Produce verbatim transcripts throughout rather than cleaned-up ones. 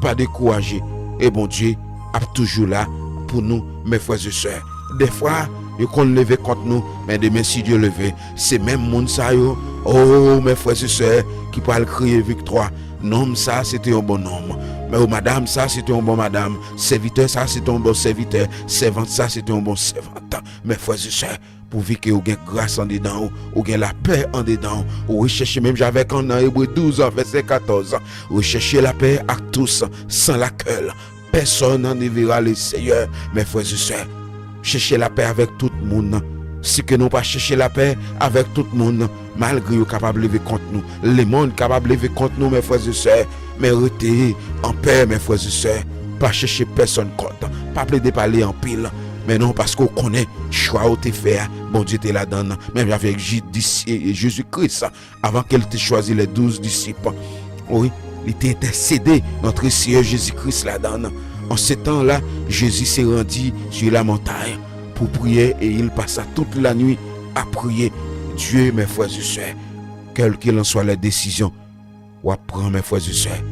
pa dekouraje. E Bondye ap toujou la pou nou, mes frères et sœurs. Dèfwa, yo konn leve kont nou, men demen, si Dye leve, se menm moun sa yo, o, mes frères et sœurs, ki pral kriye viktwa. Nonm sa, se te yon bon nonm. Men o, madanm sa, se te yon bon madanm. Sèvitè sa, se te yon bon sèvitè. Sèvant sa, se te yon bon sèvant. Mes frères et sœurs, pouvi ke ou gen gras andedan ou, ou gen lapè andedan ou, ou rechèche, menm jan avèk nan Ebre douz, vèsè katòz, rechèche lapè ak tous, sans laquelle personne ne verra le Seigneur, mes frères et sœurs. Chèche lapè avèk tout moun. Si ke nou pa chèche lapè avèk tout moun, malgre yo kapab leve kont nou, lemonn kapab leve kont nou, mes frères et sœurs, men rete anpè, mes frères et sœurs. Pa chèche pèsonn kont. Pa plede pale anpil. Men non, paske w konnen chwa ou te fè a, Bondye te ladan l. Menm jan avèk Ji-, dis-, e, e, Jezi Kris, avan ke l te chwazi les douze disciples. Wi, li te entèsede Notre Seigneur Jésus-Christ ladan l. En ce temps-là, Jésus se rendit sur la montagne pour prier et il passa toute la nuit à prier Dieu, mes frères et sœurs. Quelles qu'il en soit les décisions w ap pran, mes frères et sœurs,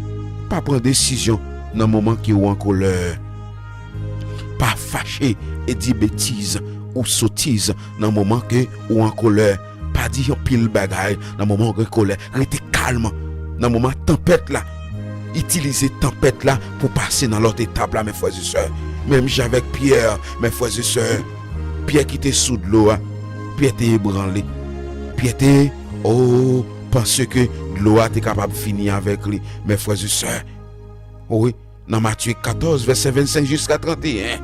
pa pran desizyon nan moman ke ou an kolè. Pa fache e di betiz ou sotiz nan moman ke ou an kolè. Pa di anpil bagay nan moman ou gen kolè. Rete kalm nan moman tanpèt la. Itilize tanpèt la pou pase nan lòt etap la, mes frères et sœurs. Menm jan avèk Pyè, mes frères et sœurs. Pyè ki te sou dlo a, Pyè te ebranle. Pyè te, o, panse ke dlo a te kapab fini avèk li, mes frères et sœurs. Wi, nan Matye katòz, vèsè vennsenk jiska trannteyen,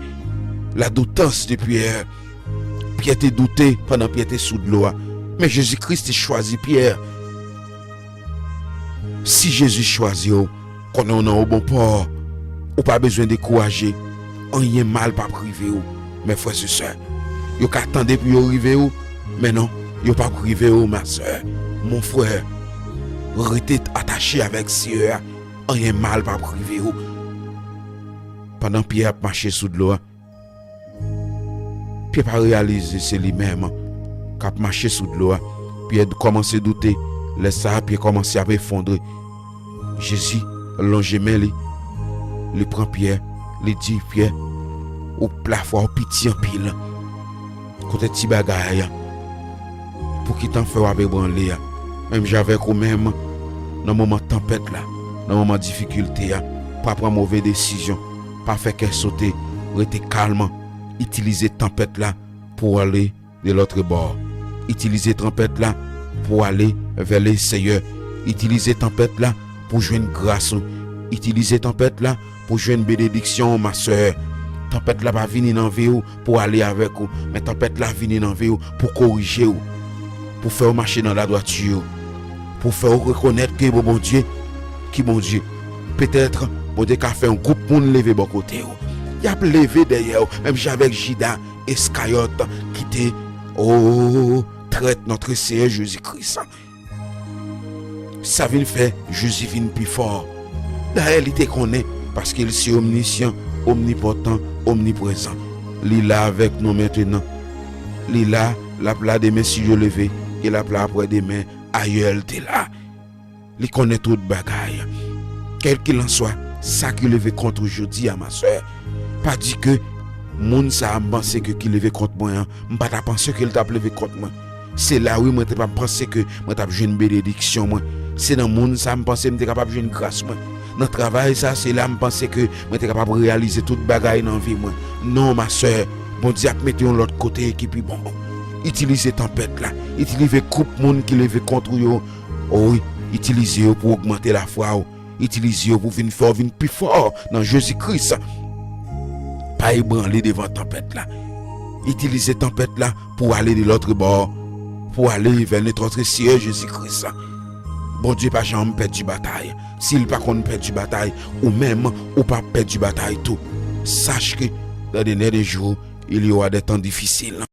la doutance de Pierre. Pyè te doute pandan Pyè te sou dlo a. Men Jezi Kris te chwazi Pyè. Si Jezi chwazi w, konnen w nan yon bon pò, ou pa bezwen dekouraje. Anyen mal p ap rive w, mes frères et sœurs. Yo ka tande pou yo rive w, men non, yo p ap rive w, ma sœur, mon frère. Rete atache avèk Seyè a, anyen mal p ap rive w. Pandan Pyè ap mache sou dlo a, Pyè pa reyalize se li menm k ap mache sou dlo a. Pyè kòmanse doute. Lè sa a, Pyè kòmanse ap efondre. Jezi lonje men li. Li pran Pyè. Li di, Pyè, ou, lafwa w piti anpil. Kote ti bagay a? Pou ki tan fè w ap ebranle a? Menm jan avèk ou menm, nan moman tanpèt la, nan moman difikilte a, pa pran move desizyon. Pa fè kè sote. Rete kalm. Itilize tanpèt la pou w ale de lòt bò. Itilize tanpèt la pou w ale vè le Seyè. Itilize tanpèt la pou w jwenn gras ou. Itilize tanpèt la pou w jwenn benediksyon, ma sè. Tanpèt la pa vini nan vi w pou ale avèk ou, men tanpèt la vini nan vi w pou korije w, pou fè w mache nan ladwati, pou fè w rekonèt ke bon Bondye ki Bondye. Petèt, Bondye ka fè yon gwoup moun leve bò kote w. Y ap leve dèyè w, menm jan avèk Jida Eskayòt ki te, o, trèt Notre Seyè Jezi Kris. Sa vin fè Jezi vin pi fò. Dayè, li te konnen, paske l se omnisyan, omnipòtan, omniprezan. Li la avèk nou mentenan. Li la, l ap la demen si Dye leve, e l ap la aprè demen, ayè l te la. Li konnen tout bagay. Kèlkilanswa sa ki leve kont ou jodi a, ma sè, pa di ke moun sa a m panse ke ki leve kont mwen an, m pa ta panse ke l t ap leve kont mwen. Se la, wi, mwen te p ap panse ke mwen t ap jwenn benediksyon mwen. Se nan moun sa a m panse m te kapab jwenn gras mwen. Nan travay sa a, se la m panse ke mwen te kapab reyalize tout bagay nan vi mwen. Non, ma sè, Bondye ap mete yon lòt kote ki pi bon. Itilize tanpèt la. Itilize gwoup moun ki leve kont ou yo. O wi, itilize yo pou ogmante lafwa w. Itilize yo pou vin fè w vin pi fò nan Jezi Kris. Pa ebranle devan tanpèt la. Itilize tanpèt la pou ale de lòt bò, pou ale vè notre Seyè Jezi Kris. Bondye pa janm pèdi batay. Si l pa konn pèdi batay, ou menm, ou p ap pèdi batay tou. Sache que dans de derniers jours, il y aura des temps difficiles.